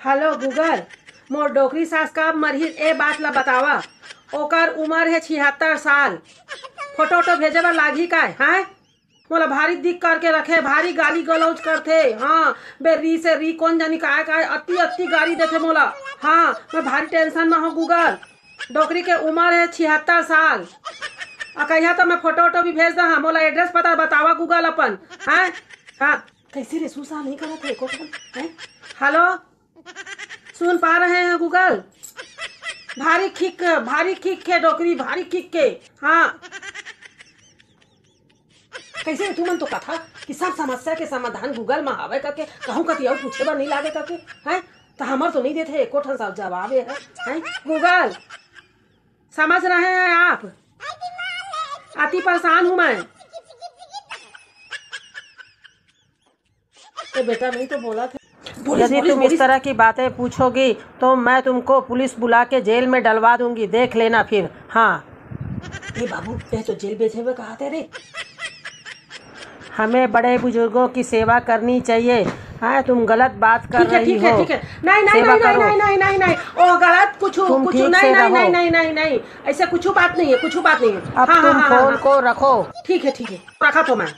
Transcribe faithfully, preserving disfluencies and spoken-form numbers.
Hello Google, मोर डोकरी सास कब मरही, ए बात ला बतावा। ओकर उमर हे छिहत्तर साल। फोटो वोटो भेजे बर लागही काय? हैं? मोला भारी दिक करके रखे, भारी गाली गलौज करथे। हाँ, बे री से री कोन जानी काय काय अति अति गाली देथे मोला। हाँ, मैं भारी टेंशन में हूँ गूगल। डोकरी के उमर हे छिहत्तर साल। आ कहिया तो मैं फोटो वोटो भी भेज दहा, मोला एड्रेस पता बतावा गूगल अपन। हैं? हाँ। कैसे रे, सुसा नहीं करत हे एको ठन, हैं? हेलो, सुन पा रहे हैं गूगल? भारी खिक, भारी खिक के डोकरी, भारी खिक के। हाँ। कैसे रे, तुमन तो कथा कि सब समस्या के समाधान गूगल में हवे करके, कहूँ कति अउ पूछे बर नहीं लागे करके, हैं? तो हमर तो नहीं देथे एको ठन सा जवाब ये है, हैं? गूगल, समझ रहे हैं आप? अति परेशान हूँ मैं। ए बेटा, नहीं तो बोला था। बोलिस, यदि बोलिस, तुम इस बोलिस। तरह की बातें पूछोगी तो मैं तुमको पुलिस बुला के जेल में डलवा दूंगी, देख लेना फिर। हाँ। ए बाबू, तैं तो जेल भेजे बर कहा थे रे। हमें बड़े बुजुर्गों की सेवा करनी चाहिए। हाँ, तुम गलत बात कर ठीक है, रही ठीक है, हो। ठीक है। नहीं, नहीं, सेवा नहीं, करो। नहीं, नहीं, नहीं, नहीं, नहीं। ओ, गलत कुछ, तुम कुछ ठीक नहीं, से नहीं, रहो। नहीं, नहीं, नहीं, नहीं। ऐसे कुछ बात नहीं है, कुछ बात नहीं है। अब हाँ, हाँ, तुम हाँ, हाँ, फोन हाँ। को रखो। ठीक है, ठीक है, रखा तो मैं।